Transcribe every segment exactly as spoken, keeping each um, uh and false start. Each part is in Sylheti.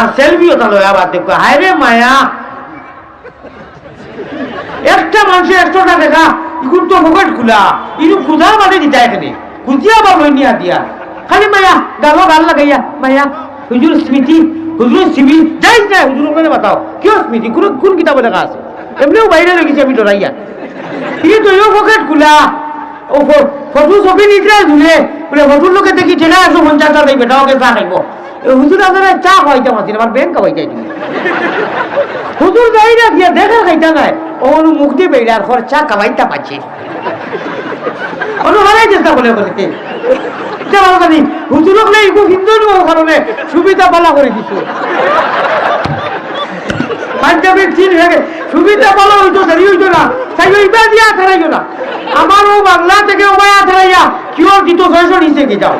আর সেলফি ওটা লয়া বাদ দেখো, হায় রে মায়া। একটা মানষে একশোটা টেকা, ইগুর তো পকেট খুলা, ইনু খুদার বাদে দিতা এখানে। খুজিয়া বা লই নিয়া দিয়া। খালি মায়া, গালো গাল লাগাইয়া, মায়া। হুজুর স্মৃতি, হুজুর স্মৃতি, যাই যায়, হুজুর ওখানে বাতাও। কিয় স্মৃতি? কোন, কোন কিতাবে লেখা আছে? এমনেউ বাইরে লেগেছি আমি ডরাইয়া। ইয়ে তো ইয়ো পকেট খুলা। ও ফ-, ফটো ছবি নিতে ঝুলে। বলে, "ফটোর লোকে দেখি ঠেলা একশো পঞ্চাশ টাকা দিবে, বেটা ওকে চা খাইব।" এ হুজুর আপনারা চা খাওয়াইতাম আছিল, আমার ব্যাংক খাওয়াইতে আইছিল। হুজুর যাই না গিয়া দেখা খাইতা নাই। ও অনু মুক্তি বেড়ার খর চা খাওয়াইতাম আছে। অনু হারাই চেষ্টা বলে বলে। এটা ভালো জানি, হুজুর হলে ইগু হিন্দু নয়, ও কারণে সুবিধা পালা করে দিত। পাঞ্জাবের চিন হয়ে গেছে। সুবিধা পালা হইতো, দেরি হইতো না। তাই ওই ইবা দিয়া হারাইও না। আমার ও বাংলা থেকে ও ভাই হারাইয়া, কি ওর দিত ছয়শো নিচে কি যাও।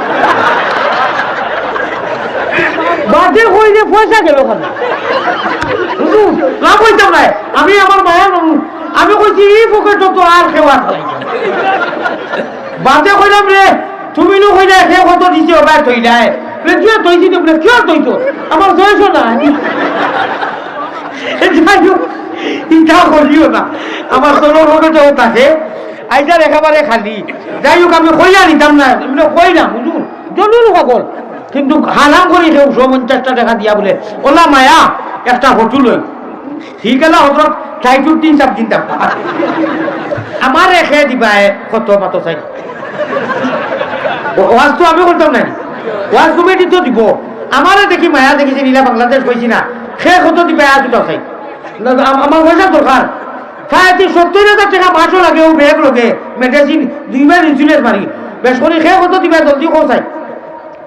বাদে কই যে পয়সা গেল কেন? হুজুর, লাভ হইতাম নাই। আমি আমার মায়া মানুষ। আমি কইছি, "এই পকেটও তো আর কেউ হারাইছে।" বাদে কইলাম, "রে, তুমি নু কইলে সে কত দিছে, ওবায় থইলায়।" বলে, "তুই আর থইছি তো?" বলে, "কি আর থইতো? আমার ছয়শো না।" এ যাই হোক, ইটা করিও না। আমার তলর পকেটেও থাকে, আইজার একেবারে খালি। যাই হোক, আমি কইয়া নিতাম না, এমনি কই না, বুঝুন, জলুল হকল। কিন্তু হারাম করি কেউ পঞ্চাশটা টাকা দিয়া বলে, "ওলা মায়া, একটা ফটো লই।" ঠিক আছে, হজরত, চাইটুর তিন চার দিন দাম। আমার একে দিবায় কত মাতো চাই। ও-, ওয়াজ তো আমি করতাম না। ওয়াজ কমিটি তো দিব। আমারে দেখি মায়া দেখি যে নীলা বাংলাদেশ কইছি না। সে কত দিবায় আজ উঠা চাই। না, আম-, আমার পয়সা দরকার। প্রায় সত্তর হাজার টাকা মাসও লাগে, ও ব্যাগ লগে, মেডিসিন, দুইবার ইন্স্যুরেন্স মারি। বেশ করি সে কত দিবায় জলদি কও চাই।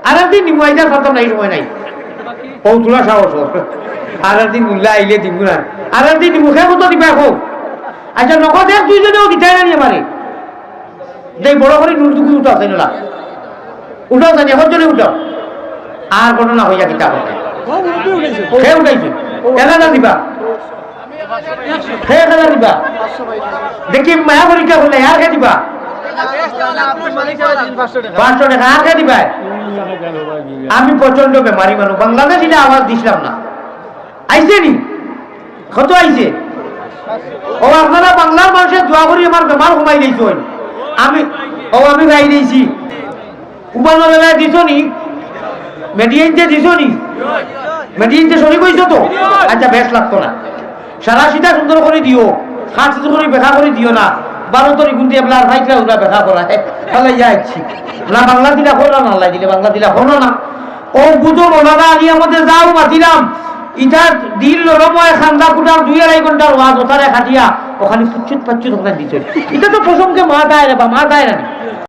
আর একদিন নিমু, আইজার পারতাম না, এই সময় নাই। ও তোলা সাহস হোক। আর একদিন উল্লা আইলে দিমু না। আর একদিন নিমু, সে কত দিবায় কও। আচ্ছা, নগদ এক দুইজনেও দিতায় না নি আমারে। যেই বড় করি নুন টুকু উঠা আছে না। উঠাও জানি, এখন চলে উঠাও। আর ঘটনা হইয়া কিতা হবে? সে উঠাইছে। এক হাজার দিবা। সে এক হাজার দিবা। দেখি, মায়া পরীক্ষা করলে, আর কে দিবা? পাঁচশো টাকা, আর কে দিবা? আমি প্রচন্ড বেমারি মানুষ, বাংলাদেশ ইলা আওয়াজ দিছিলাম না। আইছে নি? কত আইছে? ও, আপনারা বাংলার মানুষের দোয়া করি আমার বেমার কমাই দিয়েছেন। আমি, ও, আমি ভাই দিয়েছি। উবানো বেলায় দিছো নি? মেডিয়েন্টে দিছো নি? মেডিয়েন্টে শরীর কইছো তো? আচ্ছা, বেশ লাগতো না। সারা সিধা সুন্দর করি দিও, খাট সুন্দর করি বেকা করি দিও না। বারো তারিখ গুনতে আপনার ফাইটলা উড়া বেকা করা, হ্যাঁ, তাহলে ইয়া আইছি। না, বাংলা দিলা করো না, আল্লাহ দিলে বাংলা দিলা করো না। ও বুঝো, মৌলানা আলী আমাদের যাও মাতিলাম, ইটা দিন লড়ম হয়, খান্দা কুটার দুই আড়াই ঘন্টার ওয়াজ, ওটারে খাটিয়া, ওখানে পুচ্ছুত পাচ্ছুত ওখানে দিছে। ইটা তো প্রসঙ্গে মা দায় রে বা, মা দায় না।